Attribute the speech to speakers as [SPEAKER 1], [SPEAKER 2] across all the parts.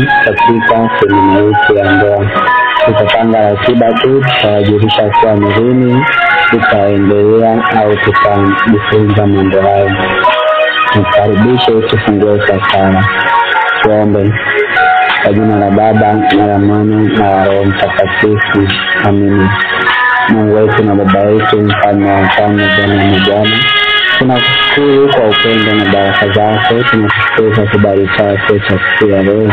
[SPEAKER 1] Katika semina yetu ya ndoa tutapanga ratiba tu, tutawajulisha kuwa ni lini tutaendelea au tutajifunza mambo hayo. Tukaribishe, tufungue safara. Tuombe. Kwa jina la Baba na la Mwana na la Roho Mtakatifu, amina. Mungu wetu na Baba yetu, mfalme wa wafalme, Bwana wa mabwana, tunakushukuru kwa upendo na baraka zako, tunakushukuru kwa kibali chako cha siku ya leo.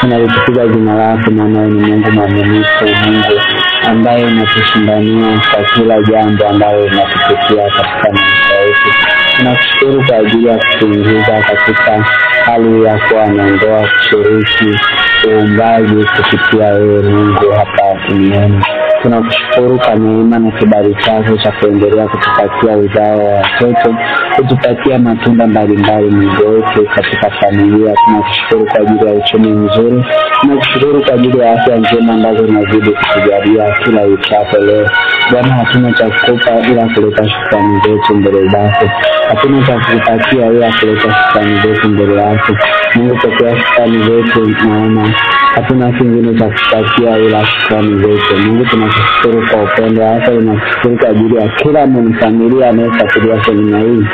[SPEAKER 1] Tunalitukuza jina lako, maana wewe ni Mungu mwaminifu, Mungu ambaye unatushindania kwa kila jambo ambalo linatufikia katika maisha yetu. Tunakushukuru kwa ajili ya kutuingiza katika hali ya kuwa na ndoa, kushiriki uumbaji kupitia wewe Mungu hapa duniani. Tunakushukuru kwa neema na kibali chako cha kuendelea kutupatia uzao wa watoto, kutupatia matunda mbalimbali Mungu wetu katika familia. Tunakushukuru kwa ajili ya uchumi mzuri, tunakushukuru kwa ajili ya afya njema ambazo unazidi kutujalia kila uchapo leo. Bwana, hatuna cha kukupa ila kuleta shukrani zetu mbele zako, hatuna cha kukupatia ila kuleta shukrani zetu mbele yako. Mungu, pokea shukrani zetu, maana hatuna kingine cha kupatia ila shukrani zetu. Mungu, tunakushukuru kwa upendo wako, tunakushukuru kwa ajili ya kila mwanafamilia anayefuatilia semina hii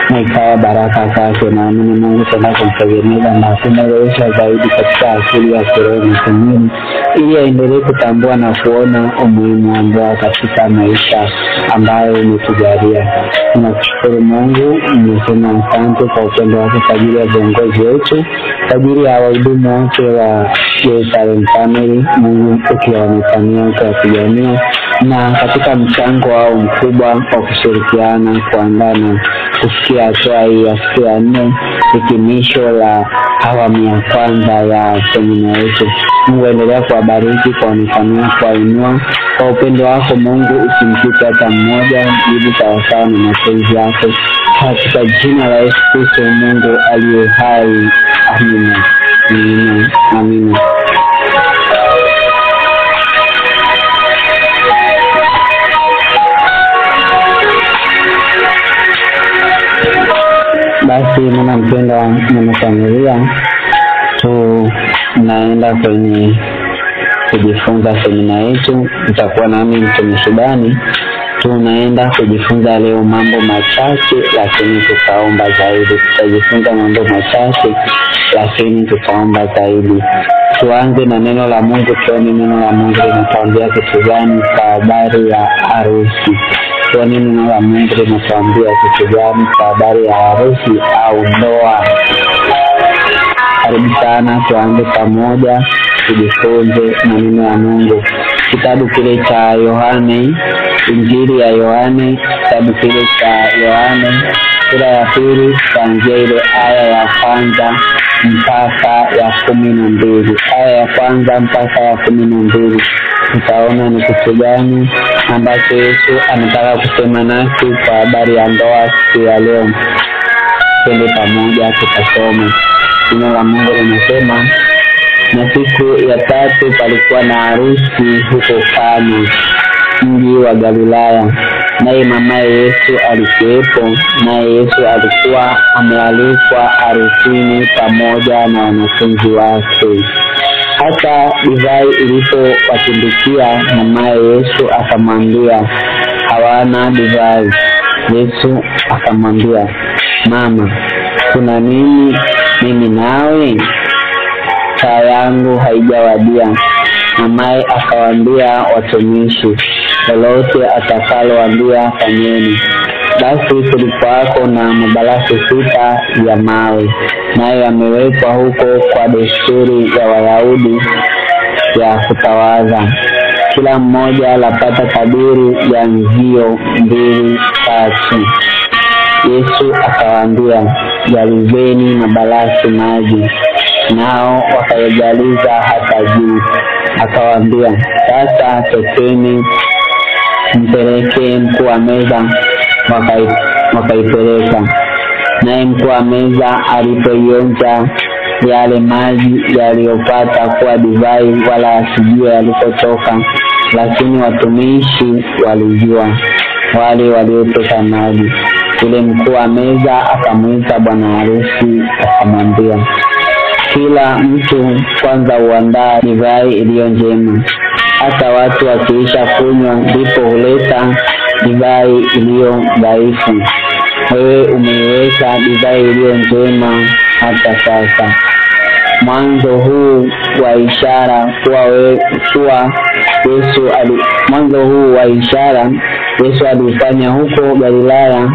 [SPEAKER 1] na ikawa baraka kwake. Naamini Mungu tena kumtegemeza na kumwelewesha zaidi katika akili ya kiroho na kimwili, ili aendelee kutambua na kuona umuhimu wa ndoa katika maisha ambayo umetujalia. Tunakushukuru Mungu, nimesema asante kwa upendo wako kwa ajili ya viongozi wetu, kwa ajili ya wahudumu wote wa Jerusalem Family. Mungu, ukiwaonekania, ukiwapigania na katika mchango wao mkubwa wa kushirikiana kuandaa na kufikia hatua hii ya siku ya 4, hitimisho la awamu ya kwanza ya semina yetu. Mungu, endelea kuwabariki, kuwaonekania, kuwainua kwa upendo wako Mungu, usimkute hata mmoja, jibu sawasawa na mapenzi yako, katika jina la Yesu Kristo Mungu aliye hai, amina. Amina, amina. Basi mwana mpendwa, mwana familia, tunaenda kwenye kujifunza semina yetu. Nitakuwa nami mtumishi Dani. Tunaenda kujifunza leo mambo machache, lakini tutaomba zaidi. Tutajifunza mambo machache, lakini tutaomba zaidi. Tuanze na neno la Mungu, tuone neno la Mungu linatuambia kitu gani kwa habari ya harusi. Tuone neno la Mungu linatuambia kitu gani kwa habari ya harusi au ndoa. Karibu sana, tuanze pamoja tujifunze maneno ya Mungu. Kitabu kile cha Yohane, Injili ya Yohane, kitabu kile cha Yohane sura ya 2, kuanzia ile aya ya kwanza mpaka ya 12. Aya ya kwanza mpaka ya 12. Tutaona ni kitu gani ambacho Yesu anataka kusema nasi kwa habari ya ndoa siku ya leo. Twende pamoja tukasome. Neno la Mungu linasema, na siku ya 3 palikuwa na harusi huko Kana, mji wa Galilaya, naye mamaye Yesu alikuwepo. Naye Yesu alikuwa amealikwa harusini pamoja na wanafunzi wake. Hata divai ilipowatindikia, mamaye Yesu akamwambia, hawana divai. Yesu akamwambia, mama, kuna nini mimi nawe? Saa yangu haijawadia. Mamaye akawaambia watumishi, lolote atakalowaambia fanyeni. Basi kulikuwako na mabarafu 6 ya mawe, nayo yamewekwa huko kwa desturi ya Wayahudi ya kutawaza. Kila mmoja alapata kadiri ya nzio 2 3. Yesu akawaambia, jalizeni mabarafu maji. Nao wakayajaliza hata juu. Akawaambia, sasa tokeni mpeleke mkuu wa meza. Wakaipeleka. Naye mkuu wa meza alipoionja yale maji yaliyopata kuwa divai, wala asijue yalikotoka, lakini watumishi walijua, wale walioteka maji. Yule mkuu wa meza akamwita bwana harusi akamwambia, Kila mtu kwanza huandaa divai iliyo njema, hata watu wakiisha kunywa ndipo huleta divai iliyo dhaifu. Wewe umeiweka divai iliyo njema hata sasa. Mwanzo huu wa ishara kuwa Yesu alifanya huko Galilaya,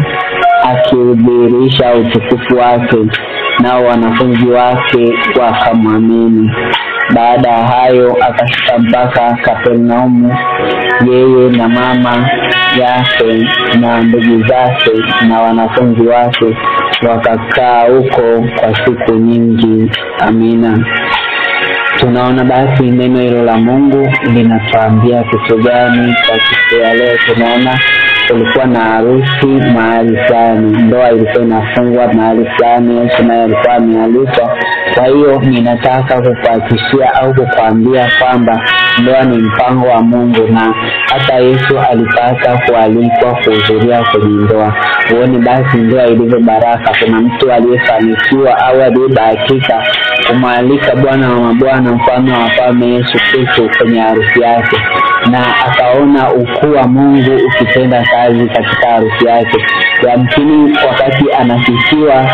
[SPEAKER 1] akidhihirisha utukufu wake, nao wanafunzi wake wakamwamini. Baada ya hayo akashuka mpaka Kapernaumu, yeye na mama yake na ndugu zake na wanafunzi wake, wakakaa huko kwa siku nyingi. Amina. Tunaona basi neno hilo la Mungu linatuambia kitu gani kwa siku ya leo. Tunaona kulikuwa na harusi mahali fulani, ndoa ilikuwa inafungwa mahali fulani, Yesu naye alikuwa amealikwa. Kwa hiyo ninataka kukuhakikishia au kukuambia kwamba ndoa ni mpango wa Mungu, na hata Yesu alipata kualikwa kuhudhuria kwenye ndoa. Uone basi ndoa ilivyo baraka. Kuna mtu aliyefanikiwa au aliyebahatika kumwalika Bwana wa mabwana, mfalme wa wafalme, Yesu Kristo kwenye harusi yake, na akaona ukuu wa Mungu ukitenda kazi katika harusi yake. Yamkini wakati anasifiwa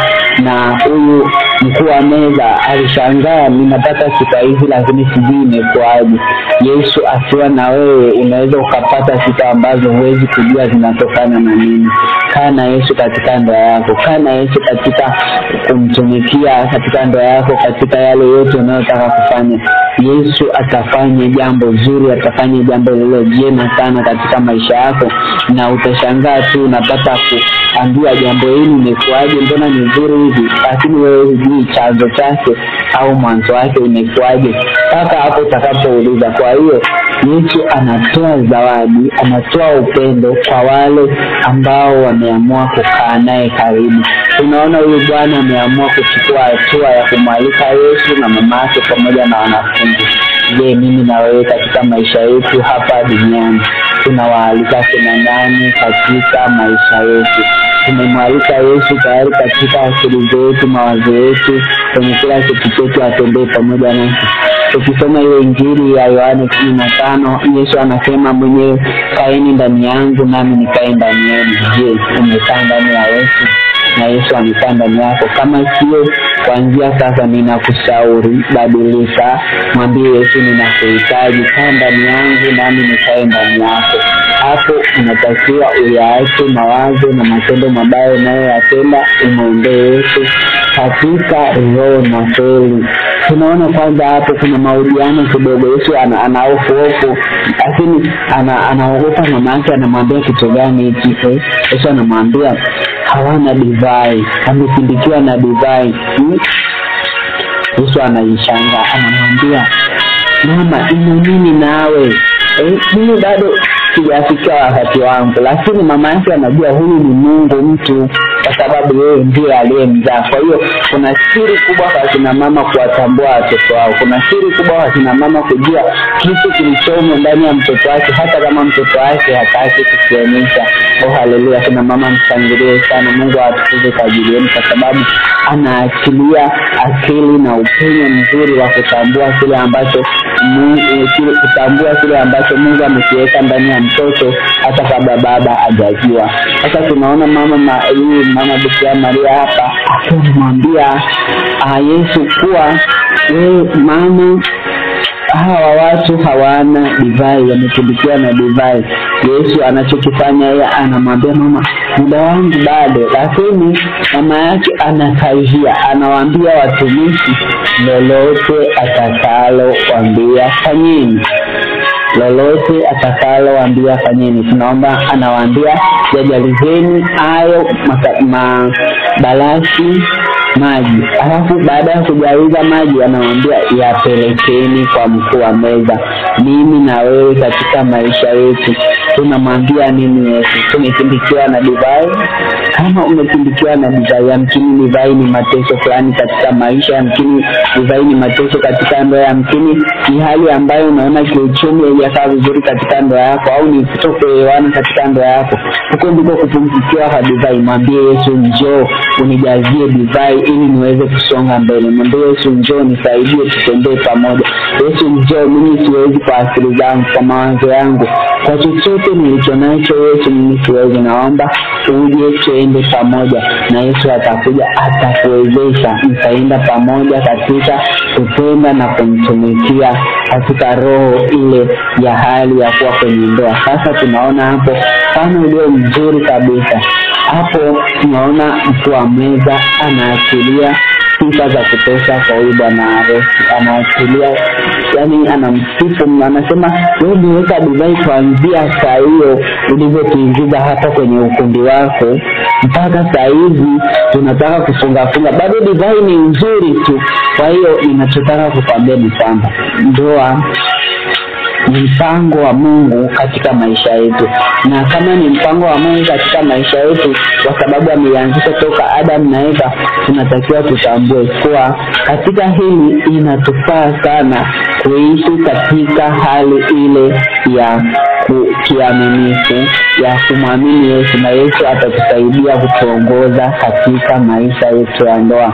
[SPEAKER 1] na huyu mkuu wa meza alishangaa, ninapata sifa hizi lakini sijui imekuwaje. Yesu akiwa na wewe unaweza ukapata sifa ambazo huwezi kujua zinatokana na nini. Kaa na Yesu katika ndoa yako, kaa na Yesu katika kumtumikia katika ndoa yako, katika yale yote unayotaka kufanya. Yesu atafanya jambo zuri, atafanya jambo lililo jema sana katika maisha yako, na utashangaa tu unapata kuambiwa jambo hili imekuwaje, mbona ni nzuri hivi, lakini wewe hujui chanzo chake au mwanzo wake imekuwaje mpaka hapo utakapouliza. Kwa hiyo Yesu anatoa zawadi, anatoa upendo kwa wale ambao wameamua kukaa naye karibu. Tunaona huyu bwana ameamua kuchukua hatua ya kumwalika Yesu na mama yake pamoja na wanafunzi. Je, mimi na wewe katika maisha yetu hapa duniani tunawaalika kina nani katika maisha yetu? Tumemwalika Yesu tayari katika akili zetu, mawazo yetu, kwenye kila kitu chetu atembee pamoja nasi. Ukisoma ile Injili ya Yohana 15, Yesu anasema mwenyewe, kaeni ndani yangu nami nikae ndani yenu. Je, umekaa ndani ya Yesu na Yesu amekaa ndani yako? Kama sio, kuanzia sasa ninakushauri badilika, mwambie Yesu ninakuhitaji, kaa ndani yangu nami nikae ndani yako. Hapo unatakiwa uyaache mawazo na matendo mabaya unayoyatenda, umwendee Yesu katika roho na kweli. Tunaona kwanza hapo kuna mahojiano kidogo. Yesu ana hofu, lakini anaogopa mama yake anamwambia kitu gani hiki. Yesu anamwambia hawana divai, amesindikiwa na divai. Yesu anaishangaa, anamwambia mama, ina nini nawe? Mimi bado sijafikia wakati wangu. Lakini mama yake anajua huyu ni Mungu mtu, kwa sababu yeye ndiye aliyemzaa. Kwa hiyo kuna siri kubwa kwa kina mama kuwatambua watoto wao. Kuna siri kubwa kwa kina mama kujua kitu kilichomo ndani ya mtoto wake, hata kama mtoto wake hataki kukionyesha. Oh, haleluya! Kina mama mshangilie sana, Mungu awatukuze kwa ajili yenu, kwa sababu anaachilia akili na upenyo mzuri wa kutambua kile ambacho Mungu, kutambua kile ambacho Mungu amekiweka ndani ya mtoto hata kabla baba hajajua. Sasa tunaona mama Bikira Maria hapa akimwambia Yesu kuwa wewe mama, hawa watu hawana divai, wamepungukiwa na divai. Yesu anachokifanya yeye anamwambia mama, muda wangu bado. Lakini mama yake anakaizia, anawaambia watumishi, lolote atakalo waambia fanyeni, lolote atakalo waambia fanyeni. Tunaomba, anawaambia jajalizeni hayo mabalasi maji. Alafu baada ya kujaliza maji anawaambia yapelekeni kwa mkuu wa meza. Mimi na wewe katika maisha yetu tunamwambia nini Yesu? Tumesindikiwa na divai. Kama umesindikiwa na divai, yamkini divai ni mateso fulani katika maisha, yamkini divai ni mateso katika ndoa, yamkini ni hali ambayo unaona kiuchumi haijakaa vizuri katika ndoa yako, au ni kutokuelewana katika ndoa yako. Huko ndiko kupungukiwa kwa divai. Mwambie Yesu, njoo unijazie divai ili niweze kusonga mbele. Mwambie Yesu, njoo nisaidie, tutembee pamoja. Yesu njoo, mimi siwezi kwa akili zangu, kwa mawazo yangu, kwa chochote nilichonacho Yesu mimi siwezi, naomba uje tuende pamoja. Na Yesu atakuja, atakuwezesha, mtaenda pamoja katika kutenda na kumtumikia katika roho ile ya hali ya kuwa kwenye ndoa. Sasa tunaona hapo mfano ulio mzuri kabisa. Hapo tunaona mkuu wa meza anaachilia sifa za kutosha kwa huyu bwana harusi, anaachilia, yani anamsifu, anasema wewe umeweka divai kuanzia saa hiyo ulivyotuingiza hapa kwenye ukumbi wako mpaka saa hizi tunataka kufunga funga, bado divai ni nzuri tu. Kwa hiyo ninachotaka kukwambia ni kwamba ndoa ni mpango wa Mungu katika maisha yetu, na kama ni mpango wa Mungu katika maisha yetu, kwa sababu ameianzisha toka Adam na Eva, tunatakiwa tutambue kuwa katika hili inatufaa sana kuishi katika hali ile ya kiaminifu ya kumwamini Yesu, na Yesu atatusaidia kutuongoza katika maisha yetu ya ndoa.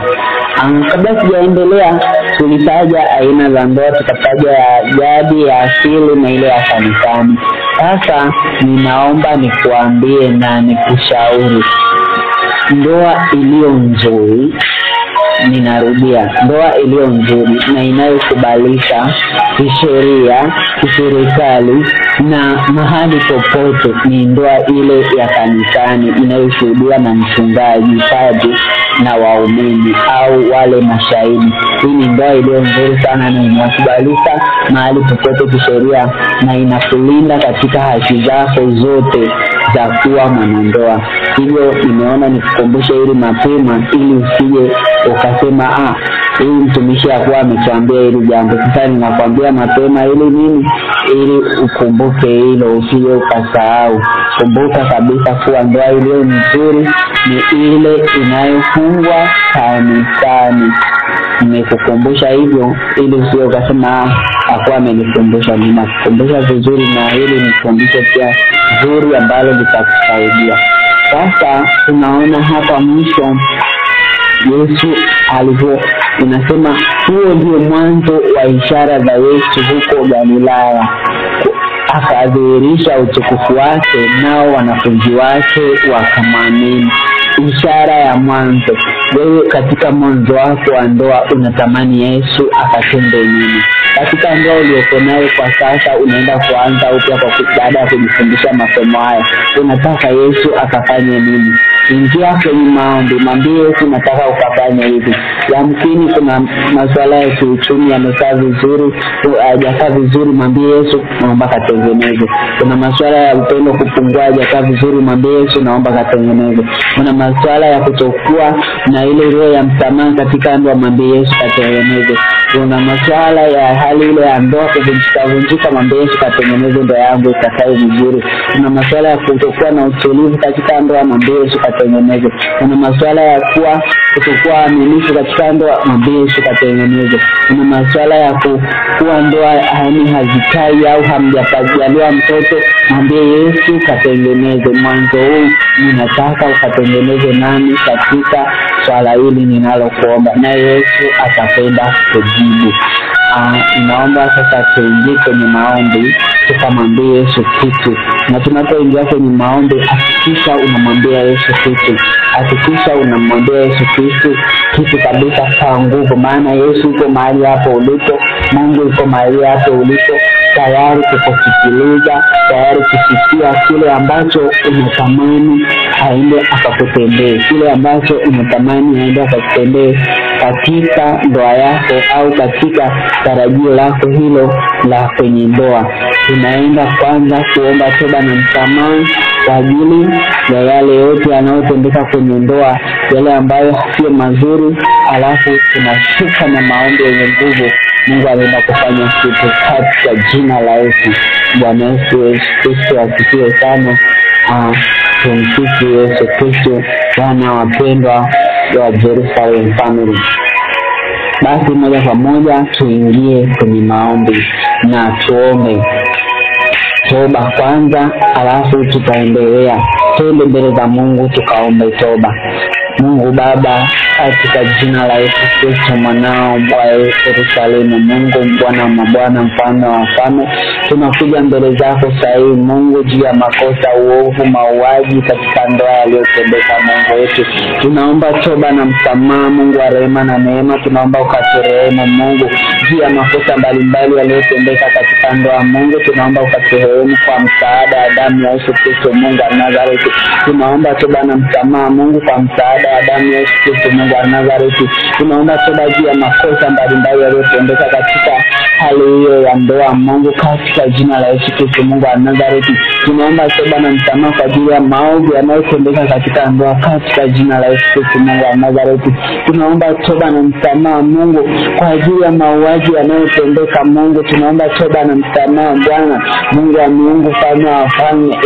[SPEAKER 1] Kabla sijaendelea, tulitaja aina za ndoa, tukataja ya jadi, ya asili na ile ya kanisani. Sasa ninaomba nikuambie na nikushauri, ndoa iliyo nzuri, ninarudia, ndoa iliyo nzuri na inayokubalika kisheria, kiserikali na mahali popote ni ndoa ile ya kanisani inayoshuhudiwa na mchungaji, padri na waumini au wale mashahidi. Hii ni ndoa iliyo nzuri sana na inakubalika mahali popote kisheria na inakulinda katika haki zako zote za kuwa mwanandoa. Hivyo nimeona nikukumbushe hili mapema ili usije ukasema huyu mtumishi hakuwa ametuambia hili jambo. Sasa ninakwambia mapema ili nini? Ili ukumbuke hilo, usije ukasahau. Kumbuka kabisa kuwa ndoa iliyo nzuri ni ile inayofungwa kanisani. Nimekukumbusha hivyo ili usije ukasema hakuwa amenikumbusha. Ninakukumbusha vizuri na ili nikukumbushe pia zuri ambalo litakusaidia. Sasa tunaona hapa mwisho Yesu alivyo, inasema huo ndio mwanzo wa ishara za Yesu huko Galilaya, akadhihirisha utukufu wake, nao wanafunzi wake wakamwamini. Ishara ya mwanzo. Wewe katika mwanzo wako wa ndoa unatamani Yesu akatende nini? Katika ndoa uliyoko nayo kwa sasa, unaenda kuanza upya kwa baada ya kujifundisha masomo haya, unataka Yesu akafanye nini? Ingia kwenye maombi, mwambie Yesu nataka ukafanye hivi. Yamkini kuna masuala ya kiuchumi yamekaa vizuri, hayajakaa vizuri, mwambie Yesu naomba katengeneze. Kuna masuala ya upendo kupungua, hayajakaa vizuri, mwambie Yesu naomba katengeneze. Kuna masuala ya kutokuwa na ile roho ya msamaha katika ndoa, mwambie Yesu katengeneze. Kuna masuala ya hali ile ya ndoa kuvunjika vunjika, mwambie Yesu katengeneze ndoa yangu ikakae vizuri. Kuna masuala ya kutokuwa na utulivu katika ndoa, mwambie Yesu katengeneze. Kuna masuala ya kuwa kutokuwa aminifu katika ndoa, mwambie Yesu katengeneze. Kuna masuala ya kuwa ndoa yani hazikai au hamjapajaliwa mtoto, mwambie Yesu katengeneze. Mwanzo huu ninataka ukatengeneze nami katika swala hili ninalokuomba, na Yesu atakwenda kujibu. Naomba sasa tuingie kwenye maombi, tukamwambie Yesu kitu. Na tunapoingia kwenye maombi, hakikisha unamwambia Yesu kitu. Hakikisha unamwambia Yesu Kristo kitu kabisa kwa nguvu, maana Yesu yuko mahali hapo ulipo, Mungu yuko mahali hapo ulipo, tayari kukusikiliza, tayari kusikia kile ambacho unatamani aende akakutendee, kile ambacho unatamani aende akakutendee katika ndoa yako au katika tarajio lako hilo la kwenye ndoa. Tunaenda kwanza kuomba toba na msamaha kwa ajili ya yale yote yanayotendeka kwenye ndoa, yale ambayo sio mazuri, alafu tunashuka na maombi yenye nguvu. Mungu anaenda kufanya kitu katika jina la Yesu. Bwana Yesu Kristo asifiwe sana. Tumsifu Yesu Kristo. Bwana wapendwa wa Jerusalem Family, basi moja kwa moja tuingie kwenye maombi na tuombe toba kwanza, alafu tutaendelea. Twende mbele za Mungu tukaombe toba. Mungu Baba, katika jina la Yesu Kristo mwanao wa Yerusalemu, Mungu Bwana wa mabwana, mfalme wa wafalme, tunakuja mbele zako saa hii Mungu juu ya makosa, uovu, mauaji katika ndoa yaliyotendeka. Mungu wetu, tunaomba toba na msamaha. Mungu wa rehema na neema, tunaomba ukaturehemu Mungu juu ya makosa mbalimbali yaliyotendeka katika ndoa. Mungu, tunaomba ukaturehemu kwa msaada wa damu ya Yesu Kristo Mungu wa Nazareti. Tunaomba toba na msamaha Mungu kwa msaada wa damu ya Yesu Kristo Mungu wa Nazareti. Tunaomba toba juu ya makosa mbalimbali yaliyotendeka katika hali hiyo ya ndoa Mungu, katika jina la Yesu Kristo Mungu wa Nazareti. Tunaomba toba na msamaha kwa ajili ya maovu yanayotendeka katika ndoa, katika jina la Yesu Kristo Mungu wa Nazareti. Tunaomba toba na msamaha Mungu kwa ajili ya mauaji yanayotendeka Mungu. Tunaomba toba na msamaha Bwana Mungu wa miungu, mfalme wa wafalme,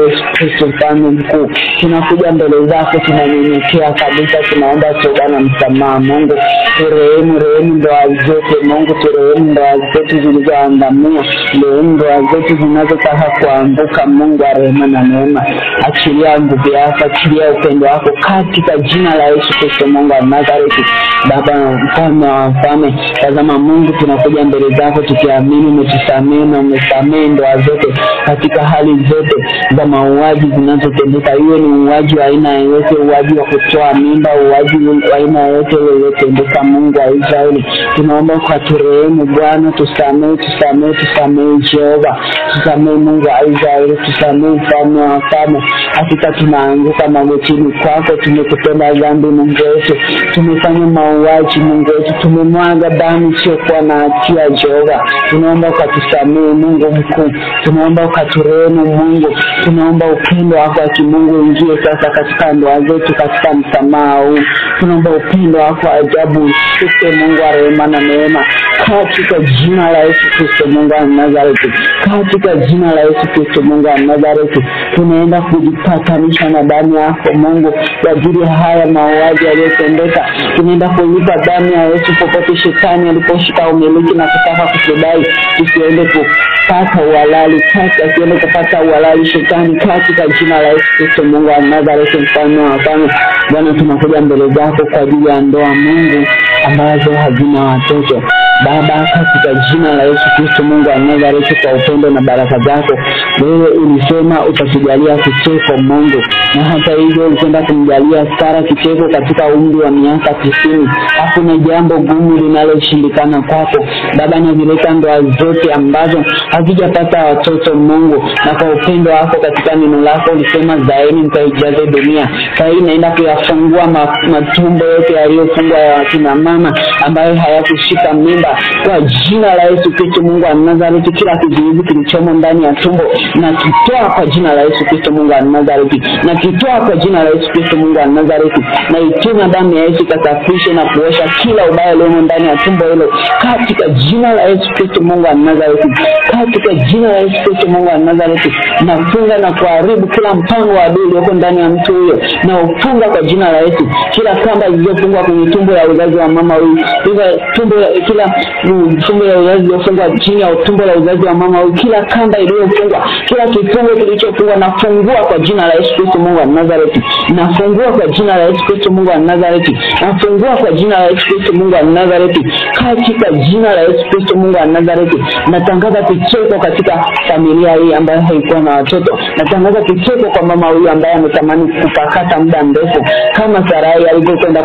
[SPEAKER 1] Yesu Kristo mfalme mkuu, tunakuja mbele zako, tunanyenyekea kabisa, tunaomba toba na msamaha Mungu. Turehemu, rehemu ndoa zetu Mungu, turehemu ndoa zetu zilizoangamia, rehemu ndoa zetu zinazotaka kuanguka. Mungu wa rehema na neema, achilia nguvu yako, achilia upendo wako katika jina la Yesu Kristo Mungu wa Nazareti. Baba mfalme wa wafalme, tazama Mungu, tunakuja mbele zako tukiamini umetusamehe na umesamehe ndoa zote katika hali zote za mauaji zinazotendeka, iwe ni uuaji wa aina yoyote, uuaji wa kutoa mimba, uuaji wa aina yoyote uliotendeka. Mungu wa Israeli, tunaomba ukaturehemu Bwana, tusamehe, tusamehe, tusamehe Jehova, tusamehe Mungu wa Israeli, tusamehe mfalme wa wafalme. Hakika tunaanguka magotini kwako, tumekutenda dhambi Mungu wetu, tumefanya mauaji Mungu wetu, tumemwaga damu isiyokuwa na hatia Jehova. Tunaomba ukatusamehe Mungu mkuu, tunaomba ukaturehemu Mungu, tunaomba upendo wako wa kimungu uingie sasa katika ndoa zetu, katika msamaha huu. Tunaomba upendo wako wa ajabu ushuke Mungu wa rehema na neema, katika jina la Yesu Kristo Mungu wa Nazareti, katika jina la Yesu Kristo Mungu wa Nazareti. Tunaenda kujipatanisha na damu yako Mungu kwa ajili ya haya mauaji yaliyotendeka. Tunaenda kulipa damu ya Yesu popote shetani aliposhika umiliki na kutaka kutudai, tusiende kupata uhalali, asiende kupata uhalali shetani, katika jina la Yesu Kristo Mungu wa Nazareti, mfalme wa wafalme. Bwana, tunakuja mbele zako kwa ajili ya ndoa Mungu ambazo hazina watoto Baba, katika jina la Yesu Kristo Mungu wa Nazareti, kwa upendo na baraka zako wewe ulisema utatujalia kicheko Mungu, na hata hivyo ulikwenda kumjalia Sara kicheko katika umri wa miaka 90. Hakuna jambo gumu linaloshindikana kwako Baba. Nazileta ndoa zote ambazo hazijapata watoto Mungu, na kwa upendo wako katika neno lako ulisema zaeni mtaijaze dunia. Sasa hii naenda kuyafungua matumbo yote yaliyofungwa ya wakina mama ambayo hayakushika mimba kwa jina la Yesu Kristo Mungu wa Nazareti. Kila kizuizi kilichomo ndani ya tumbo na kitoa kwa jina la Yesu Kristo Mungu wa Nazareti, na kitoa kwa jina la Yesu Kristo Mungu wa Nazareti, na ituma damu ya Yesu ikasafishe na kuosha kila ubaya uliomo ndani ya tumbo hilo katika jina la Yesu Kristo Mungu wa Nazareti, katika jina la Yesu Kristo Mungu wa Nazareti. Nafunga na kuharibu kila mpango wa adui ulioko ndani ya mtu huyo, na ufunga kwa jina la Yesu kila kamba zilizofungwa kwenye tumbo la uzazi wa mama huyu, kila tumbo la uzazi iliyofungwa chini ya tumbo la uzazi wa mama huyu, kila kamba iliyofungwa, kila kifungo kilichofungwa, nafungua kwa jina la Yesu Kristo Mungu wa Nazareti, nafungua kwa jina la Yesu Kristo Mungu wa Nazareti, nafungua kwa jina la Yesu Kristo Mungu wa Nazareti, katika jina la Yesu Kristo Mungu wa Nazareti. Natangaza kicheko katika familia hii ambayo haikuwa na watoto. Natangaza kicheko kwa mama huyu ambaye ametamani kupakata muda mrefu, kama Sarai alipokwenda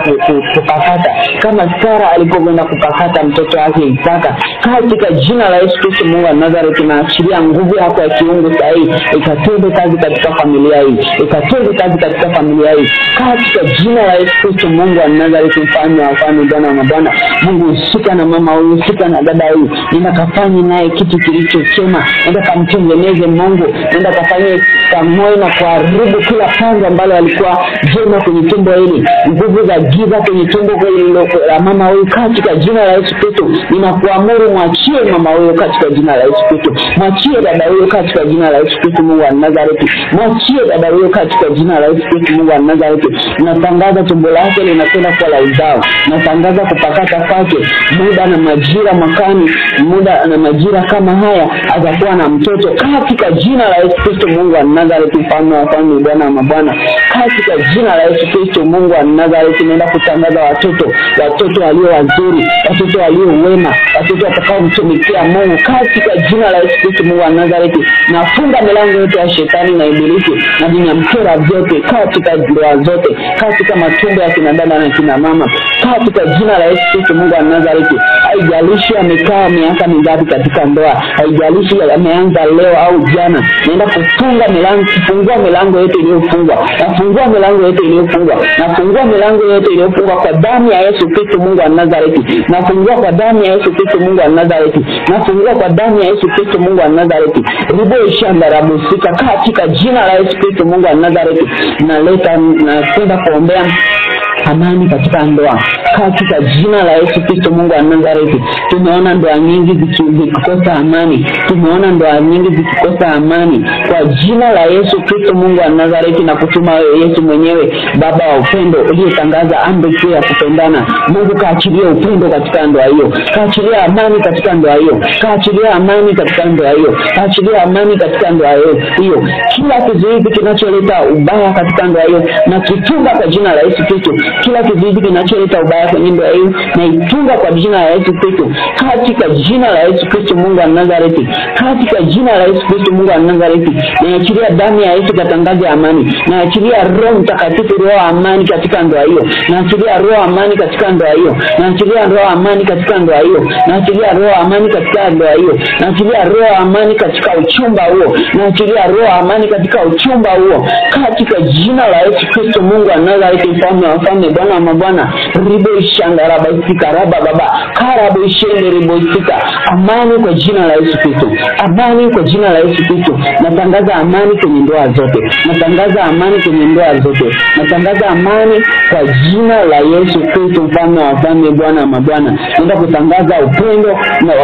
[SPEAKER 1] kupakata, kama Sara alipokwenda kupakata mtoto wake Isaka. Katika jina la Yesu Kristo Mungu wa Nazareti, naachilia nguvu yako ya kiungu saa hii ikatende kazi katika familia hii, ikatende kazi katika familia hii, katika jina la Yesu Kristo Mungu wa Nazareti, mfalme wa wafalme, Bwana wa mabwana. Mungu, husika na mama huyu, husika na dada huyu, nenda kafanye naye kitu kilicho chema, nenda kamtengeneze Mungu, nenda kafanye kamoe na kuharibu kila pango ambalo alikuwa jema kwenye tumbo hili, nguvu za giza kwenye tumbo la mama huyu, katika jina la Yesu Kristo ninakuamuru Mwachie mama huyo katika jina la Yesu Kristo. Mwachie dada huyo katika jina la Yesu Kristo Mungu wa Nazareti. Mwachie dada huyo katika jina la Yesu Kristo Mungu wa Nazareti. Natangaza tumbo lake linakwenda kuwa la uzao. Natangaza kupakata kwake muda na majira mwakani, muda na majira kama haya atakuwa na mtoto katika jina la Yesu Kristo Mungu wa Nazareti, mfalme wa wafalme, Bwana wa mabwana. Katika jina la Yesu Kristo Mungu wa Nazareti, naenda kutangaza watoto, watoto walio wazuri, watoto walio wema, watoto watakaomtumikia Mungu katika jina la Yesu Kristo Mungu wa Nazareti. Nafunga milango yote ya shetani na ibilisi na vinyamkera vyote katika ndoa zote, katika matumbo ya kina dada na kina mama, katika jina la Yesu Kristo Mungu wa Nazareti. Haijalishi amekaa miaka mingapi katika ndoa, haijalishi ameanza leo au jana, naenda kufunga milango, kufungua milango yote iliyofungwa. Nafungua milango yote iliyofungwa. Nafungua milango yote iliyofungwa kwa damu ya Yesu Kristo Mungu wa Nazareti. Nafungua kwa damu ya Yesu Kristo Mungu wa Nazareti. Nafungua kwa damu ya Yesu Kristo Mungu wa Nazareti. Ribo ishanda rabusika katika jina la Yesu Kristo Mungu wa Nazareti. Naleta, nakwenda kuombea amani katika ndoa katika jina la Yesu Kristo Mungu wa Nazareti. Tumeona ndoa nyingi zikikosa amani. Tumeona ndoa nyingi zikikosa amani kwa jina la Yesu Kristo Mungu wa Nazareti, na kutuma wewe Yesu mwenyewe Baba wa upendo uliyetangaza amri kuu ya kupendana. Mungu, kaachilie upendo katika ndoa hiyo, kaachilie amani katika ndoa hiyo, kaachilie amani katika ndoa hiyo, kaachilie amani katika ndoa hiyo. Kila kizuizi kinacholeta ubaya katika ndoa hiyo na kifunga kwa jina la Yesu Kristo. Kila kizuizi kinacholeta ubaya kwenye ndoa hiyo na ifunga kwa jina la Yesu Kristo, katika jina la Yesu Kristo Mungu wa Nazareti, katika jina la Yesu Kristo Mungu wa Nazareti. Naachilia damu ya Yesu katangaze amani. Naachilia Roho Mtakatifu, roho amani katika ndoa hiyo. Naachilia roho amani katika ndoa hiyo. Naachilia roho amani katika ndoa hiyo. Naachilia roho amani katika ndoa hiyo. Naachilia roho amani katika uchumba huo. Naachilia roho amani katika uchumba huo katika jina la Yesu Kristo Mungu wa Nazareti, mfalme wa wafalme, Bwana wa mabwana. Ribo ishangaraba isikaraba baba karabu ishende ribo isika. Amani kwa jina la Yesu Kristo. Amani kwa jina la Yesu Kristo. Natangaza amani kwenye ndoa zote. Natangaza amani kwenye ndoa zote. Natangaza amani kwa jina la Yesu Kristo mfalme wa wafalme, Bwana wa mabwana. Naenda kutangaza upendo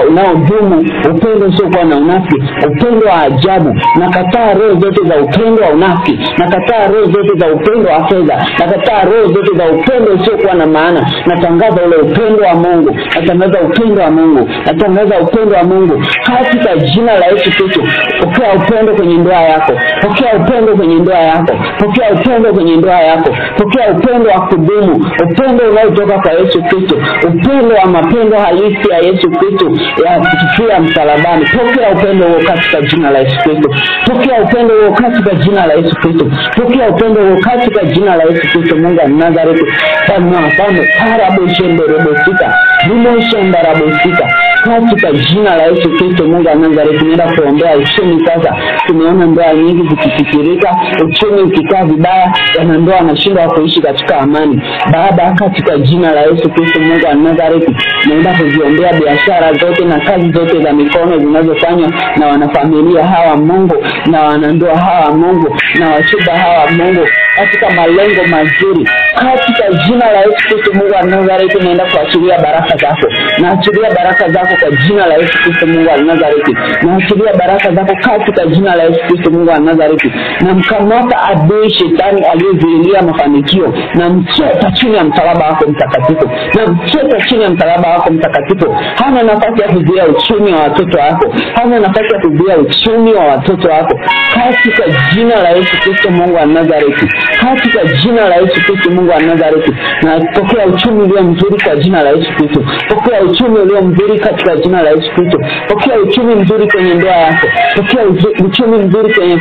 [SPEAKER 1] unaodumu, upendo usiokuwa na unafiki, upendo wa ajabu. Nakataa roho zote za upendo wa unafiki. Nakataa roho zote za upendo wa fedha. Nakataa roho zote za upendo usiokuwa na maana. Natangaza ule upendo wa Mungu. Natangaza upendo wa Mungu. Natangaza upendo wa Mungu katika jina la Yesu Kristo. Pokea upendo kwenye ndoa yako. Pokea upendo kwenye ndoa yako. Pokea upendo kwenye ndoa yako. Pokea upendo wa kudumu, upendo unaotoka kwa Yesu Kristo, upendo wa mapendo halisi ya Yesu Kristo ya kutufia msalabani. Pokea upendo huo katika jina la Yesu Kristo. Pokea upendo huo katika jina la Yesu Kristo. Pokea upendo huo katika jina la Yesu Kristo Mungu wa Nazareti. Mfalme wa wafalme, karabu shende rebo sita, rimo shenda rabo sita. Katika jina la Yesu Kristo Mungu wa Nazareti, naenda kuombea uchumi sasa. Tumeona ndoa nyingi zikifikirika, uchumi ukikaa vibaya, wanandoa wanashindwa kuishi katika amani. Baba, katika jina la Yesu Kristo Mungu wa Nazareti, naenda kuziombea biashara zote na kazi zote za mikono zinazofanywa na wanafamilia hawa Mungu, na wanandoa hawa Mungu, na wachumba hawa Mungu, katika malengo mazuri. Katika jina la Yesu Kristo Mungu wa Nazareti, naenda kuachilia baraka zako. Naachilia baraka zako kwa jina la Yesu Kristo Mungu wa Nazareti. Naachilia baraka zako katika jina la Yesu Kristo Mungu wa Nazareti. Na mkamata adui shetani aliyezuilia mafanikio, na mcheta chini ya msalaba wako mtakatifu. Na mcheta chini ya msalaba wako mtakatifu. Hana nafasi ya kuzuia uchumi wa watoto wako. Hana nafasi ya kuzuia uchumi wa watoto wako. Katika jina la Yesu Kristo Mungu wa Nazareti. Katika jina la Yesu Kristo Mungu wa Nazareti. Na pokea uchumi ulio mzuri kwa jina la Yesu Kristo. Pokea uchumi ulio mzuri katika jina la Yesu Kristo. Pokea uchumi mzuri kwenye ndoa yako. Pokea uchumi mzuri kwenye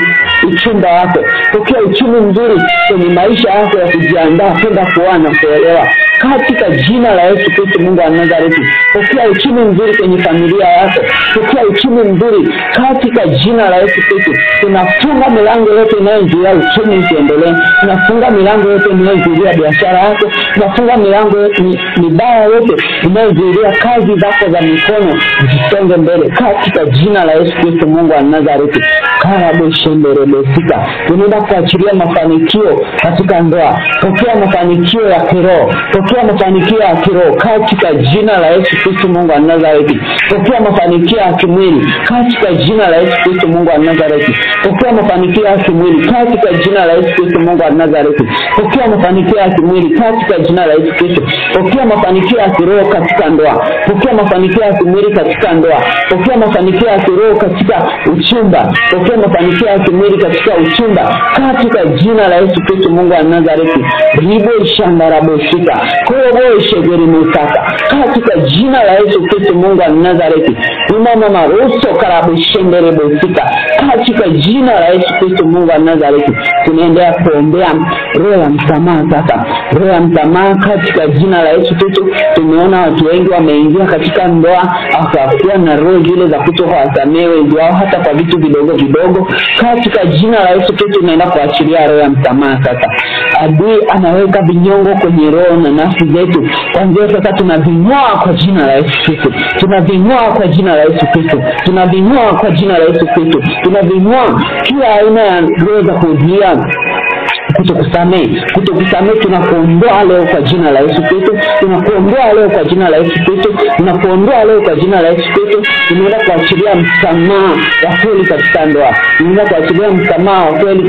[SPEAKER 1] uchumba wako. Pokea uchumi mzuri kwenye maisha yako ya kujiandaa kwenda kuoa na kuolewa. Katika jina la Yesu Kristo Mungu wa Nazareti. Pokea uchumi mzuri kwenye familia yako. Pokea uchumi mzuri katika jina la Yesu Kristo. Tunafunga milango yote inayozuia uchumi usiendelee. Tunafunga milango yote inayozuia biashara yako. Tunafunga milango mibaya yote inayozuia kazi zako za mikono zisonge mbele katika jina la Yesu Kristo Mungu wa Nazareti. Karabu shemberebesika. Tunaenda kuachilia mafanikio katika ndoa. Pokea mafanikio ya kiroho. Pokea Pokea mafanikio ya kiroho katika jina la Yesu Kristo Mungu wa Nazareti. Pokea mafanikio ya kimwili katika jina la Yesu Kristo Mungu wa Nazareti. Pokea mafanikio ya kimwili katika jina la Yesu Kristo Mungu wa Nazareti. Pokea mafanikio ya kimwili katika jina la Yesu Kristo. Pokea mafanikio ya kiroho katika ndoa. Pokea mafanikio ya kimwili katika ndoa. Pokea mafanikio ya kiroho katika uchumba. Pokea mafanikio ya kimwili katika uchumba katika jina la Yesu Kristo Mungu wa Nazareti. Ribo shandarabosika kobo shegeri mutaka katika jina la Yesu Kristo Mungu wa Nazareti. Imama maruso karabu shendere bosika katika jina la Yesu Kristo Mungu wa Nazareti. Tunaendelea kuombea roho ya msamaha sasa, roho ya msamaha katika jina la Yesu Kristo. Tumeona watu wengi wameingia katika ndoa wakakuwa na roho zile za kutowasamehe wenzi wao hata kwa vitu vidogo vidogo. Katika jina la Yesu Kristo tunaenda kuachilia roho ya msamaha sasa. Adui anaweka vinyongo kwenye roho na nafsi zetu. Kwanza sasa tunaving'oa kwa jina la Yesu Kristo. Tunaving'oa kwa jina la Yesu Kristo. Tunaving'oa kwa jina la Yesu Kristo. Tunaving'oa kila aina ya roho za kuzuia kutokusamehe. Kutokusamehe tunakuondoa leo kwa jina la Yesu Kristo. Tunakuondoa leo kwa jina la Yesu Kristo. Tunakuondoa leo kwa jina la Yesu Kristo. Tunaenda kuachilia msamaha wa kweli katika ndoa. Tunaenda kuachilia msamaha wa kweli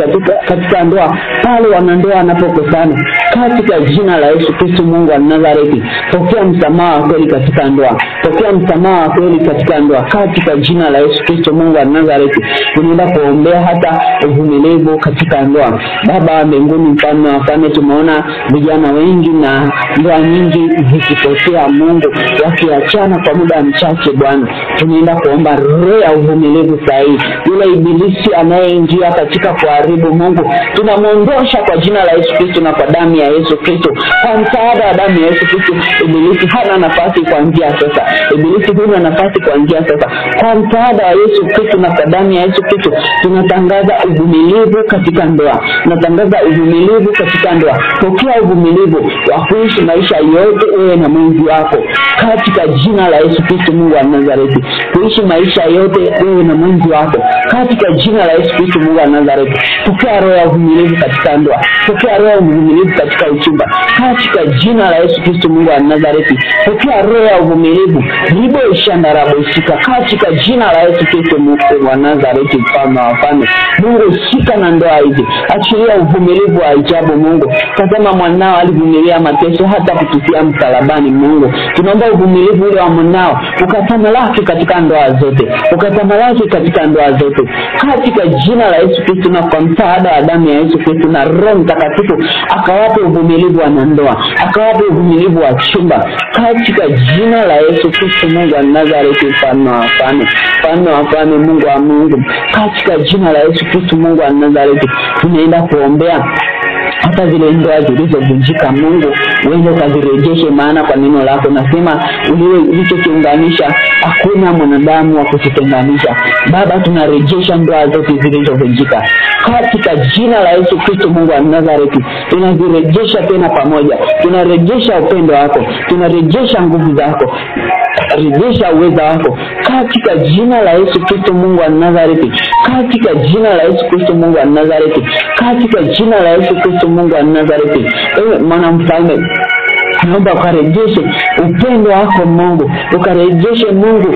[SPEAKER 1] katika ndoa pale wanandoa wanapokosana. Katika jina la Yesu Kristo Mungu wa Nazareti, pokea msamaha wa kweli katika ndoa. Pokea msamaha wa kweli katika ndoa katika jina la Yesu Kristo Mungu wa Nazareti. Tunaenda kuombea hata uvumilivu katika ndoa. Baba mbinguni, mfalme wa wafalme, tumeona vijana wengi na ndoa nyingi zikipotea Mungu, wakiachana kwa muda mchache. Bwana, tunaenda kuomba roho ya uvumilivu sahihi. Yule ibilisi anayeingia katika kuharibu Mungu, tunamuondosha kwa jina la Yesu Kristo na kwa damu ya Yesu Kristo. Kwa msaada wa damu ya Yesu Kristo, ibilisi hana nafasi kuanzia sasa. Ibilisi hana nafasi kuanzia sasa. Kwa msaada wa Yesu Kristo na kwa damu ya Yesu Kristo, tunatangaza uvumilivu katika ndoa. Tunatangaza uvumilivu katika ndoa. Pokea uvumilivu wa kuishi maisha yote wewe na mwenzi wako katika jina la Yesu Kristo Mungu wa Nazareti. Kuishi maisha yote wewe na mwenzi wako katika jina la Yesu Kristo Mungu wa Nazareti. Pokea roho ya uvumilivu katika ndoa. Pokea roho ya uvumilivu katika uchumba katika jina la Yesu Kristo Mungu wa Nazareti. Pokea roho ya uvumilivu ribo ishandarabosika katika jina la Yesu Kristo Mungu wa Nazareti, mfalme wa wafalme. Mungu, shika na ndoa hizi, achilia uvumilivu wa ajabu Mungu. Tazama mwanao alivumilia mateso hata kutufia msalabani. Mungu, tunaomba uvumilivu ule wa mwanao ukatamalaki katika ndoa zote, ukatamalaki katika ndoa zote katika jina la Yesu Kristo, na kwa msaada wa damu ya Yesu Kristo na Roho Mtakatifu akawape uvumilivu wa ndoa, akawape uvumilivu wa chumba katika jina la Yesu Kristo Mungu wa Nazareti, mfalme wa wafalme, mfalme wa wafalme, Mungu wa Mungu, katika jina la Yesu Kristo Mungu wa Nazareti. Tunaenda kuombea hata zile ndoa zilizovunjika Mungu, uende ukazirejeshe, maana kwa neno lako nasema ulichokiunganisha hakuna mwanadamu wa kukitenganisha. Baba, tunarejesha ndoa zote zilizovunjika katika jina la Yesu Kristo Mungu wa Nazareti. Tunazirejesha tena pamoja, tunarejesha upendo wako, tunarejesha nguvu zako, rejesha uweza wako katika jina la Yesu Kristo Mungu wa Nazareti, katika jina la Yesu Kristo Mungu wa Nazareti, katika jina la Yesu Kristo Mungu wa Nazareti. Ewe mwana mfalme, naomba ukarejeshe upendo wako Mungu, ukarejeshe Mungu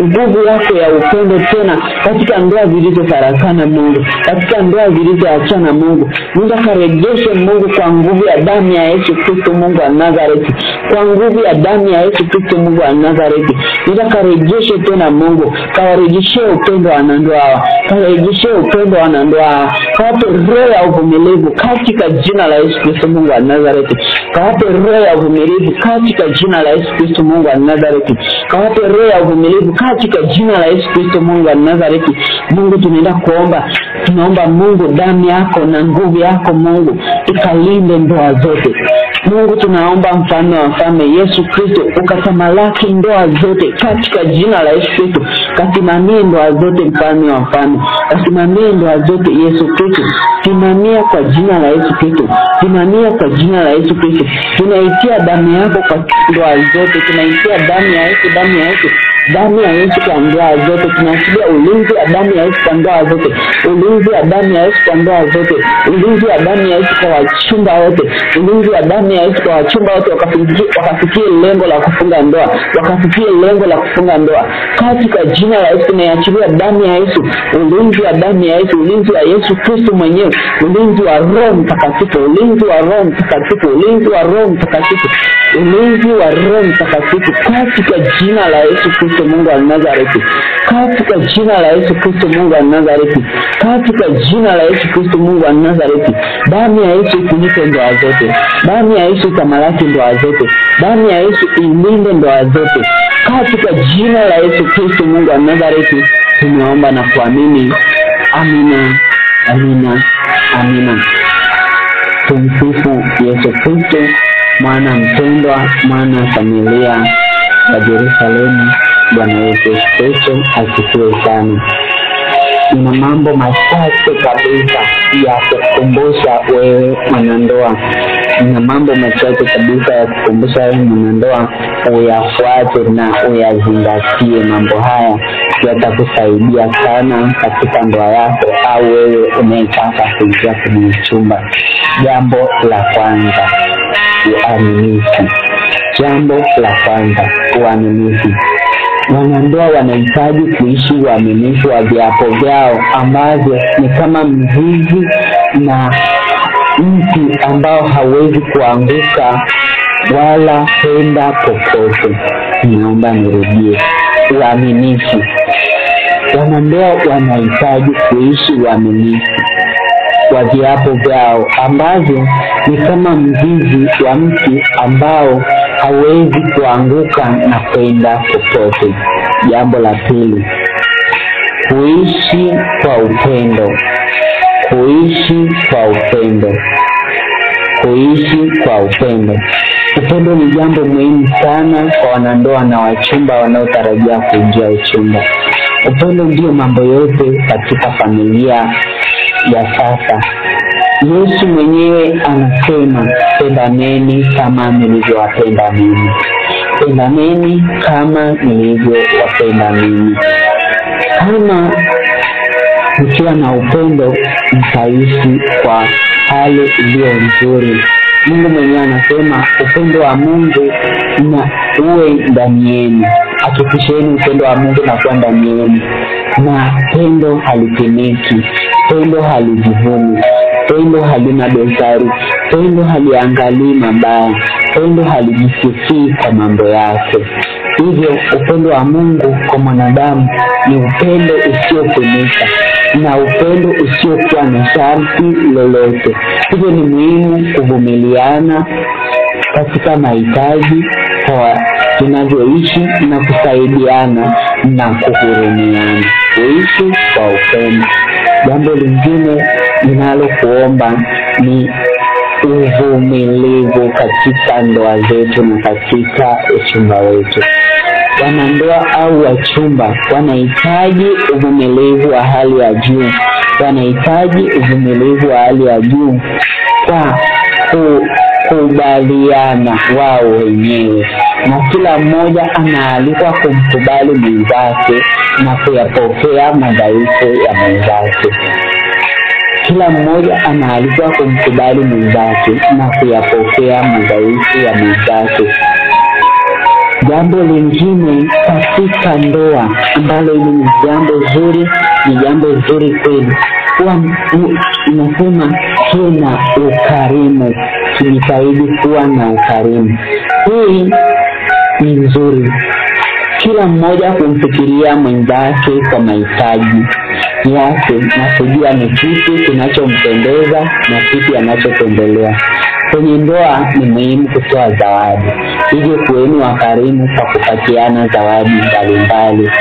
[SPEAKER 1] nguvu yako ya upendo tena katika ndoa zilizofarakana Mungu, katika ndoa zilizoachana Mungu. Mungu akarejeshe Mungu kwa nguvu ya damu ya Yesu Kristo Mungu wa Nazareti, kwa nguvu ya damu ya Yesu Kristo Mungu wa Nazareti. Mungu akarejeshe tena Mungu, kawarejeshe upendo wa ndoa, kawarejeshe upendo wa ndoa, kawape roho ya uvumilivu katika jina la Yesu Kristo Mungu wa Nazareti, kawape roho ya uvumilivu katika jina la Yesu Kristo Mungu wa Nazareti, kawape roho ya uvumilivu katika jina la Yesu Kristo Mungu wa Nazareti. Mungu, tunaenda kuomba, tunaomba Mungu damu yako na nguvu yako Mungu ikalinde ndoa zote. Mungu, tunaomba mfalme wa wafalme Yesu Kristo ukatamalaki ndoa zote katika jina la Yesu Kristo. Kasimamie ndoa zote mfalme wa wafalme, kasimamie ndoa zote Yesu Kristo. Simamia kwa jina la Yesu Kristo, simamia kwa jina la Yesu Kristo. Tunaitia damu yako kwa ndoa zote, tunaitia damu ya Yesu, damu ya Yesu, Damu ya Yesu kwa ndoa zote. Tunaachilia ulinzi wa damu ya Yesu kwa ndoa zote, ulinzi wa damu ya Yesu kwa ndoa zote, ulinzi wa damu ya Yesu kwa wachumba wote, ulinzi wa damu ya Yesu kwa wachumba wote, wakafikie lengo la kufunga ndoa, wakafikie lengo la kufunga ndoa katika jina la Yesu. Tunaachilia damu ya Yesu, ulinzi wa damu ya Yesu, ulinzi wa Yesu Kristo mwenyewe, ulinzi wa Roho Mtakatifu, ulinzi wa Roho Mtakatifu, ulinzi wa Roho Mtakatifu, ulinzi wa Roho Mtakatifu katika jina la Yesu Kristo Mungu wa Nazareti, katika jina la Yesu Kristo Mungu wa Nazareti, katika jina la Yesu Kristo Mungu wa Nazareti. Damu ya Yesu ifunike ndoa zote, damu ya Yesu itamalaki ndoa zote, damu ya Yesu ilinde ndoa zote katika jina la Yesu Kristo Mungu wa Nazareti. Tumeomba na kuamini. Amina, amina, amina. Tumsifu Yesu Kristo, mwana mpendwa, mwana familia wa Yerusalemu. Bwana Yesu Kristo asifiwe sana. Nina mambo machache kabisa ya kukumbusha wewe mwanandoa. Nina mambo machache kabisa ya kukumbusha wewe mwanandoa, uyafuate na uyazingatie. Mambo haya yatakusaidia sana katika ndoa yako au wewe unayetaka kuingia kwenye uchumba. Jambo la kwanza, uaminifu. Jambo la kwanza, uaminifu. Wanandoa wanahitaji kuishi uaminifu wa viapo vyao ambavyo ni kama mzizi na mti ambao hawezi kuanguka wala kwenda popote. Naomba nirudie, uaminifu. Wanandoa wanahitaji kuishi uaminifu wa viapo vyao ambavyo ni kama mzizi wa mti ambao hawezi kuanguka na kwenda popote. Jambo la pili, kuishi kwa upendo. Kuishi kwa upendo. Kuishi kwa upendo. Upendo ni jambo muhimu sana kwa wanandoa na wachumba wanaotarajia kuingia uchumba. Upendo ndio mambo yote katika familia ya sasa. Yesu mwenyewe anasema, pendaneni kama nilivyowapenda mimi. Pendaneni kama nilivyowapenda mimi. Kama mkiwa na upendo, mtaishi kwa hali iliyo nzuri. Mungu mwenyewe anasema upendo wa Mungu na uwe ndani yenu. Hakikisheni upendo wa Mungu na kuwa ndani yenu. Na pendo halipimiki, pendo halijivuni, pendo halina dosari, pendo haliangalii mabaya, pendo halijisifii kwa mambo yake. Hivyo upendo wa Mungu kwa mwanadamu ni upendo usiopimika na upendo usiokuwa na sharti lolote. Hivyo ni muhimu kuvumiliana katika mahitaji kwa tunavyoishi na kusaidiana na kuhurumiana. Kuishi kwa upendo. Jambo lingine ninalokuomba ni uvumilivu katika ndoa zetu na katika uchumba wetu. Wanandoa au wachumba wanahitaji uvumilivu wa hali ya juu. Wanahitaji uvumilivu wa hali ya juu kwa kukubaliana wao wenyewe, na kila mmoja anaalikwa kumkubali mwenzake na kuyapokea madhaifu ya mwenzake. Kila mmoja anaalikwa kumkubali mwenzake na kuyapokea madhaifu ya mwenzake. Jambo lingine katika ndoa ambalo hili ni jambo zuri, ni jambo zuri kweli, kuwa inasema tuwe na ukarimu. Tujitahidi kuwa na ukarimu. Hii ni nzuri. Kila mmoja kumfikiria mwenzake kwa mahitaji yake na kujua ni kipi kinachompendeza na kipi anachopendelea. Kwenye ndoa ni muhimu kutoa zawadi. Hivyo kuweni wakarimu kwa kupatiana zawadi mbalimbali.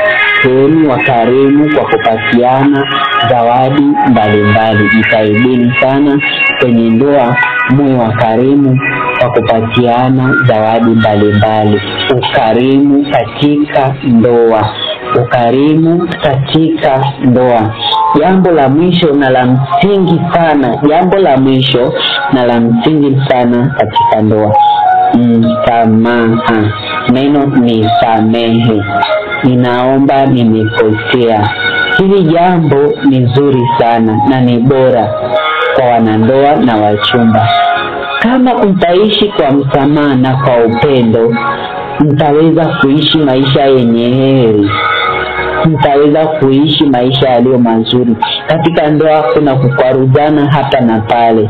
[SPEAKER 1] Kuweni wakarimu kwa kupatiana zawadi mbalimbali. Jitahidini sana kwenye ndoa muwe wakarimu kwa kupatiana zawadi mbalimbali. Ukarimu katika ndoa. Ukarimu katika ndoa. Jambo la mwisho na la msingi sana, jambo la mwisho na la msingi sana katika ndoa, msamaha. Neno ni samehe. ninaomba, nimekosea. Hili jambo ni zuri sana na ni bora kwa wanandoa na wachumba. Kama mtaishi kwa msamaha na kwa upendo, mtaweza kuishi maisha yenye heri, mtaweza kuishi maisha yaliyo mazuri. Katika ndoa kuna kukwaruzana hapa na pale,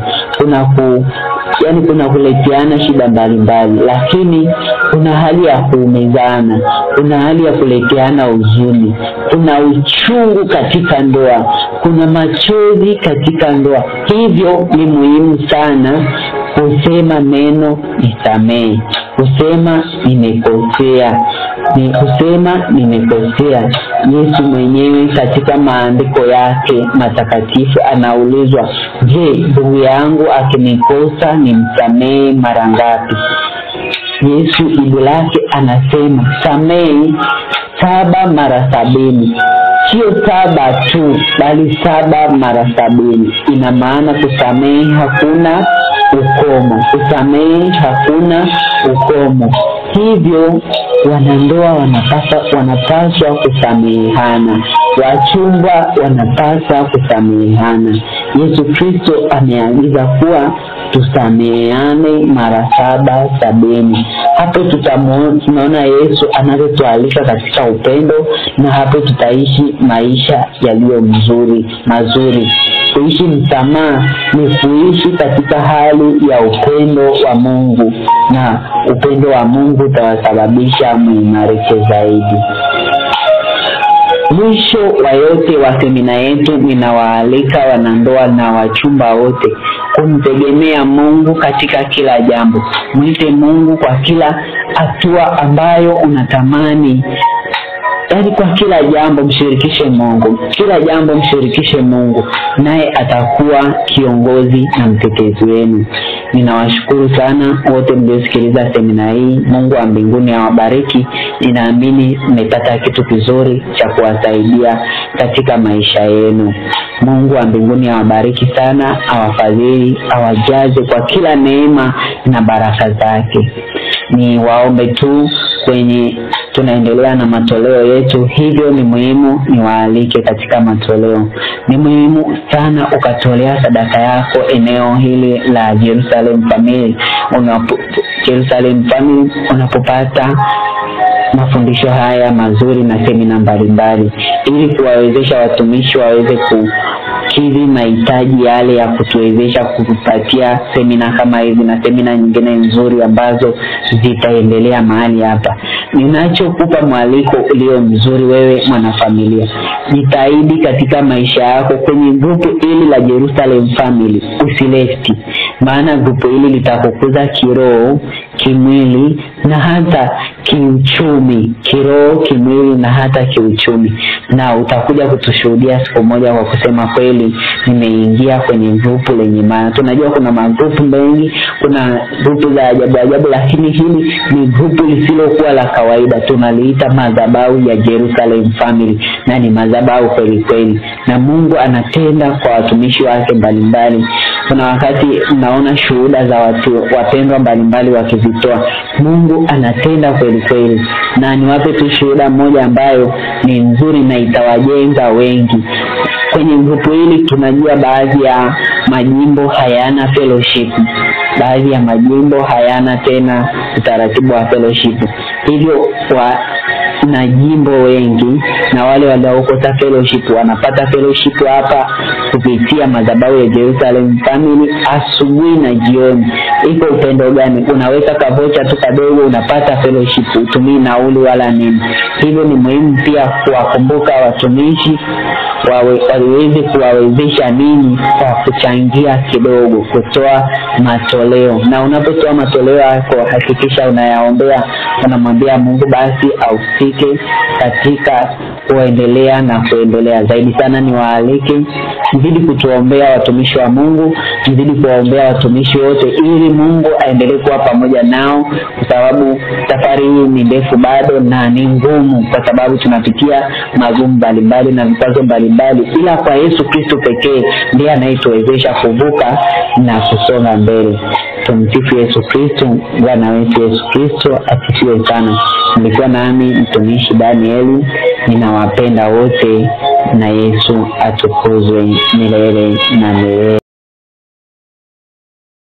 [SPEAKER 1] kuna kuleteana shida mbalimbali, lakini kuna hali ya kuumizana, kuna hali ya kuleteana huzuni, kuna uchungu katika ndoa, kuna machozi katika ndoa. Hivyo ni muhimu sana kusema neno nisamehe, kusema nimekosea, ni kusema nimekosea. Yesu mwenyewe katika maandiko yake matakatifu anaulizwa, je, ndugu yangu akinikosa nimsamehe mara ngapi? Yesu jibu lake anasema samehe 7 mara 70. Sio 7 tu, bali 7 mara 70. Ina maana kusamehe hakuna ukomo, kusamehe hakuna ukomo. Hivyo wanandoa wanapaswa kusamehana, wachumba wanapaswa kusamehana. Yesu Kristo ameagiza kuwa tusameheane mara 7 70. Hapo tunaona Yesu anavyotualika katika upendo, na hapo tutaishi maisha yaliyo mazuri. Kuishi msamaha ni kuishi katika hali ya upendo wa Mungu, na upendo wa Mungu utawasababisha muimarike zaidi. Mwisho wa yote wa semina yetu, ninawaalika wanandoa na wachumba wote kumtegemea Mungu katika kila jambo. Mwite Mungu kwa kila hatua ambayo unatamani. Yaani kwa kila jambo mshirikishe Mungu, kila jambo mshirikishe Mungu, naye atakuwa kiongozi na mtetezi wenu. Ninawashukuru sana wote mliosikiliza semina hii. Mungu wa mbinguni awabariki. Ninaamini mmepata kitu kizuri cha kuwasaidia katika maisha yenu. Mungu wa mbinguni awabariki sana, awafadhili, awajaze kwa kila neema na baraka zake. Ni waombe tu kwenye tunaendelea na matoleo yetu, hivyo ni muhimu niwaalike katika matoleo. Ni muhimu sana ukatolea sadaka yako eneo hili la Jerusalem Family. Jerusalem Family unapopata mafundisho haya mazuri na semina mbalimbali, ili kuwawezesha watumishi waweze kukidhi mahitaji yale ya kutuwezesha kutupatia semina kama hizi na semina nyingine nzuri ambazo zitaendelea mahali hapa. Ninachokupa mwaliko ulio mzuri wewe mwanafamilia, jitahidi katika maisha yako kwenye grupu hili la Jerusalem Family, usilefti, maana grupu hili litakukuza kiroho, kimwili na hata kiuchumi. Kiroho, kimwili na hata kiuchumi, na utakuja kutushuhudia siku moja kwa kusema kweli nimeingia kwenye grupu lenye maana. Tunajua kuna magrupu mengi, kuna grupu za ajabu ajabu, lakini hili ni grupu lisilokuwa la kawaida. Tunaliita madhabahu ya Jerusalem Family, na ni madhabahu kweli kweli, na Mungu anatenda kwa watumishi wake mbalimbali. Kuna wakati mnaona shuhuda za watu wapendwa mbalimbali wakizitoa. Mungu anatenda kweli kweli, na niwape tu shuhuda moja ambayo ni nzuri na itawajenga wengi. Kwenye grupu hili tunajua baadhi ya majimbo hayana fellowship, baadhi ya majimbo hayana tena utaratibu wa fellowship. Hivyo na jimbo wengi na wale waliokosa fellowship wanapata fellowship hapa kupitia madhabahu ya Jerusalem Family asubuhi na jioni. Iko upendo gani? Unaweka kavocha tu kadogo unapata fellowship, utumii nauli wala nini. Hivyo ni muhimu pia kuwakumbuka watumishi waweze kuwawezesha ninyi kwa kuchangia kidogo, kutoa matoleo. Na unapotoa matoleo yako hakikisha unayaombea, unamwambia Mungu basi ahusike katika kuendelea na kuendelea zaidi sana. Niwaalike mzidi kutuombea watumishi wa Mungu, mzidi kuwaombea watumishi wote ili Mungu aendelee kuwa pamoja nao, kwa sababu safari hii ni ndefu bado na ni ngumu, kwa sababu tunapitia magumu mbalimbali na vikwazo mbalimbali, ila kwa Yesu Kristo pekee ndiye anayetuwezesha kuvuka na kusonga mbele. Tumsifu Yesu Kristo. Bwana wetu Yesu Kristo asifiwe sana. Mlikuwa nami mtumishi Danieli, ninawapenda wote na Yesu atukuzwe milele na milele.